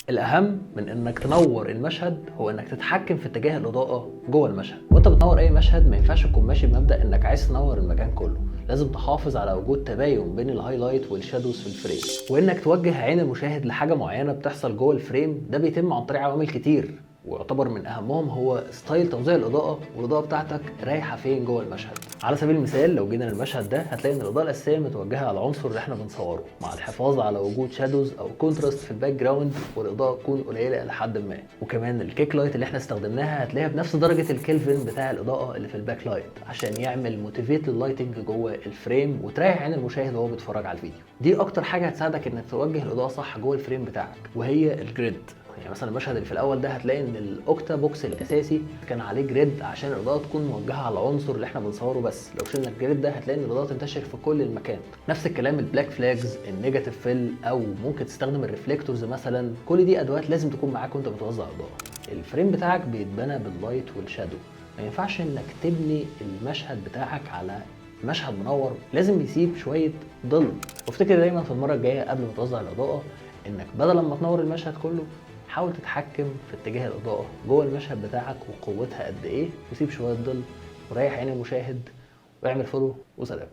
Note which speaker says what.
Speaker 1: الاهم من انك تنور المشهد هو انك تتحكم في اتجاه الاضاءة جوه المشهد. وانت بتنور اي مشهد ما ينفعش تكون ماشي بمبدا انك عايز تنور المكان كله، لازم تحافظ على وجود تباين بين ال highlight وال shadows في ال frame، وانك توجه عين المشاهد لحاجة معينة بتحصل جوه ال frame. ده بيتم عن طريق عوامل كتير، ويعتبر من اهمهم هو style توزيع الاضاءة والاضاءة بتاعتك رايحة فين جوه المشهد. على سبيل المثال لو جينا للمشهد ده هتلاقي ان الاضاءة الاساسية متوجهه على العنصر اللي احنا بنصوره، مع الحفاظ على وجود shadows او contrast في ال background، والاضاءة تكون قليله الى حد ما. وكمان ال kick light اللي احنا استخدمناها هتلاقيها بنفس درجه الكلفن بتاع الاضاءة اللي في ال back light، عشان يعمل motivate لل lighting جوه ال frame وتريح عين المشاهد وهو بيتفرج على الفيديو. دي اكتر حاجة هتساعدك انك توجه الاضاءة صح جوه ال frame بتاعك، وهي ال grid. يعني مثلا المشهد اللي في الاول ده هتلاقي ان ال octabox الاساسي كان عليه grid عشان الاضاءة تكون موجهة على العنصر اللي احنا بنصوره بس. لو شلنا ال grid ده هتلاقي ان الاضاءة تنتشر في كل المكان. نفس الكلام ال black flags، ال negative fill، او ممكن تستخدم ال reflectors مثلا. كل دي ادوات لازم تكون معاك وانت بتوزع اضاءه. ال frame بتاعك بيتبنى بال light وال shadow، ما ينفعش انك تبني المشهد بتاعك على مشهد منور، لازم يسيب شوية ظل. وافتكر دايما في المرة الجاية قبل ما توزع الاضاءة انك بدل ما تنور المشهد كله حاول تتحكم في اتجاه الاضاءة جوه المشهد بتاعك وقوتها قد ايه، وسيب شوية ظل وريح عين المشاهد، واعمل follow وسلام.